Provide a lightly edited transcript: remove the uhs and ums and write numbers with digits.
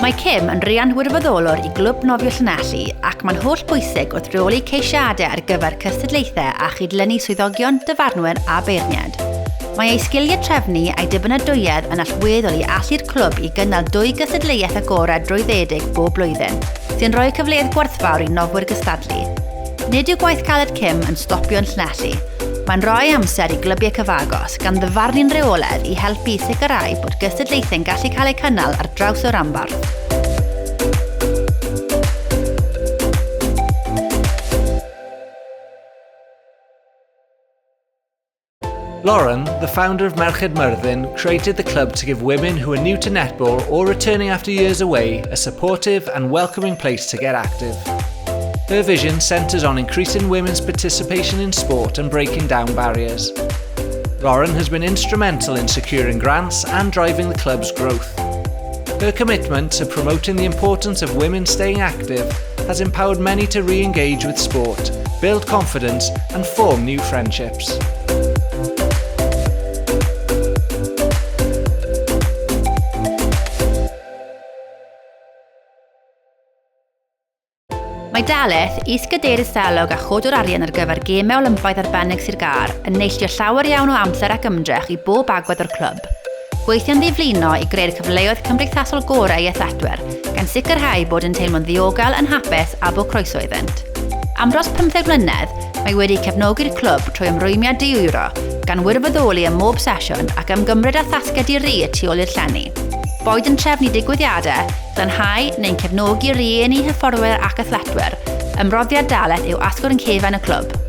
Mae Kim yn riant wirfoddolwr i Glwb Nofio Llanelli ac mae'n holl bwysig wrth reoli ceisiadau ar gyfer cystadlaethau a chydlynu swyddogion, dyfarnwyr a beirniaid. Mae ei sgiliau trefnu a'i dibynadwyedd yn allweddol i allu'r clwb i gynnal dwy gystadleuaeth agored drwyddedig bob blwyddyn, sy'n rhoi cyfleoedd gwerthfawr i nofwyr gystadlu. Nid yw gwaith caled Kim yn stopio yn Llanelli. Mae'n rhoi amser i glybiau cyfagos, gan ddyfarnu'n rheolaidd i helpu i sicrhau bod gystadlaethau'n gallu cael eu cynnal ar draws y rhanbarth. Lauren, the founder of Merched Myrddin, created the club to give women who are new to netball or returning after years away a supportive and welcoming place to get active. Her vision centres on increasing women's participation in sport and breaking down barriers. Lauren has been instrumental in securing grants and driving the club's growth. Her commitment to promoting the importance of women staying active has empowered many to re-engage with sport, build confidence and form new friendships. Mae Daleth, is-gadeirydd selog a chodwr arian ar gyfer Gemau Olympaidd Arbennig Sir Gâr, yn neilltuo llawer iawn o amser ac ymdrech i bob agwedd o'r clwb. Gweithio'n ddiflino i greu'r cyfleoedd cymdeithasol gorau i athletwyr, gan sicrhau bod yn teimlo'n ddiogel, yn hapus a bod croeso iddynt. Am dros 15 mlynedd, mae wedi cefnogi'r clwb trwy ymrwymiad di-euro, gan wirfoddoli ym mhob sesiwn ac ymgymryd â thasgau di-ri y tu ôl i'r llenni. Boed yn trefnu digwyddiadau, glanhau neu'n cefnogi rieni, hyfforddwyr ac athletwyr, ymroddiad Daleth yw asgwrn cefen y clwb.